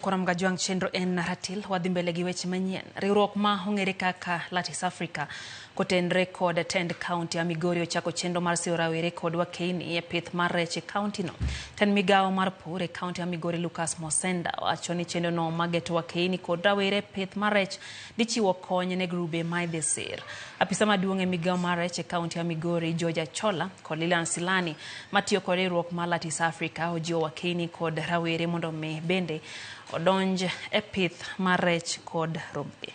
Koram Gajwang' chenro en ratil wadhi mbele gi weche manyien. Riwruok ma ong'ere kaka Lattice Africa kotenre kod tend kaunti ya Migori ochako chenro mar siro rawere kod wakeini e pith mar rech e kaunti no. Tend migawo mar pur e kaunti ya Migori Lucas Mosenda wacho ni chenro no mageto wakeini kod rawere e pith mar rech dhi chiwo kony ne grube ma idhi sir. Apisa maduong' e migawo mar rech e kaunti ya Migori George Achola kod Lilian Silani matiyo kod riwruok mar Lattice Africa ojiwo wakeini kod rawere mondo mi bende odonj e pith mar rech kod rombe.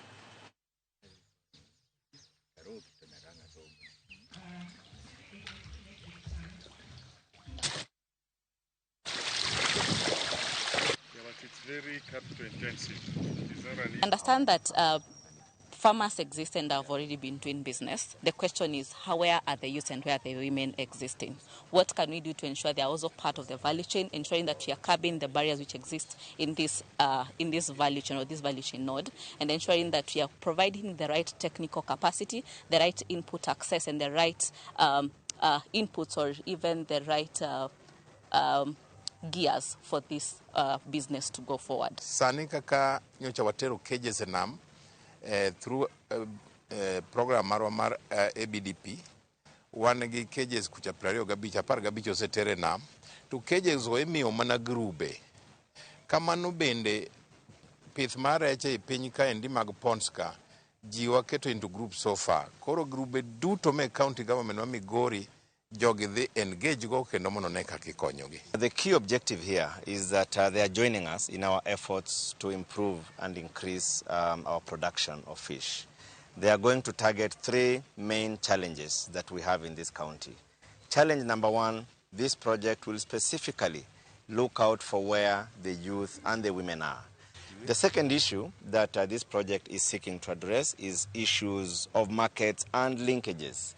Yeah, but it's very capital intensive. It is not an easy Understand that farmers exist and have already been doing business. The question is, where are the youth and where are the women existing? What can we do to ensure they are also part of the value chain, ensuring that we are curbing the barriers which exist in this value chain or this value chain node, and ensuring that we are providing the right technical capacity, the right input access, and the right inputs or even the right gears for this business to go forward. Sani kaka nyocha watero cages e nam through program marwa mar ABDP wan gi cages kucha 25, 15 oseter e nam to cages go imiyo mana grube. Kamano bende pith mar rech ei piny kaendi mag ponds ka ji waketo into group so far. Koro grube duto me county government ma Migori jogi dhi engage go kendo mondo ne kaka ikonyogi. The key objective here is that they are joining us in our efforts to improve and increase our production of fish. They are going to target three main challenges that we have in this county. Challenge number one, this project will specifically look out for where the youth and the women are. The second issue that this project is seeking to address is issues of markets and linkages.